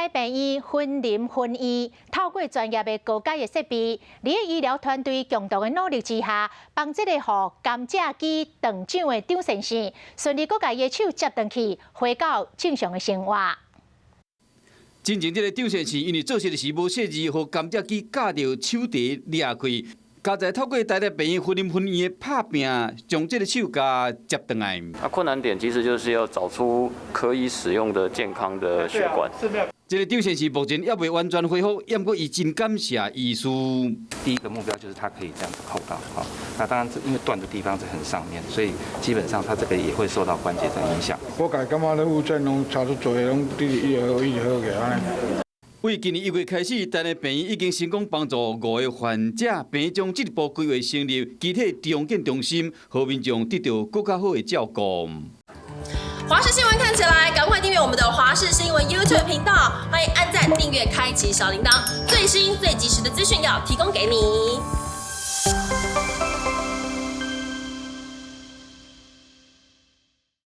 立病院雲林分院透過專業的高階的設備，佇個醫療團隊共同的努力之下，幫這個予甘蔗機斷掌的張先生，順利閣共伊的手接轉去，回到正常的生活。進前這个張先生因為做事時無細膩，予甘蔗機軋著手蹄裂開，佳哉透過台立病院雲林分院的拍拚，將這个手共接轉來。那困難點其實就是要找出可以使用的健康的血管。這个張先生目前猶未完全恢復，毋過伊真感謝醫師。第一個目標就是他可以這樣子扣到，好，那當然因為斷的地方在很上面，所以基本上他這個也會受到關節的影響。我家己感覺咧復診攏差足濟，攏一直一直好，一直好起來按呢。為今年1月開始，台立病院已經成功幫助五个患者，病院將進一步規劃成立肢體重建中心，予民眾得到閣較好的照顧。華視新聞看起來，趕快訂閱我們的華視新聞 YouTube 頻道，歡迎按讚、訂閱、開啟小鈴鐺，最新最及時的資訊要提供給你。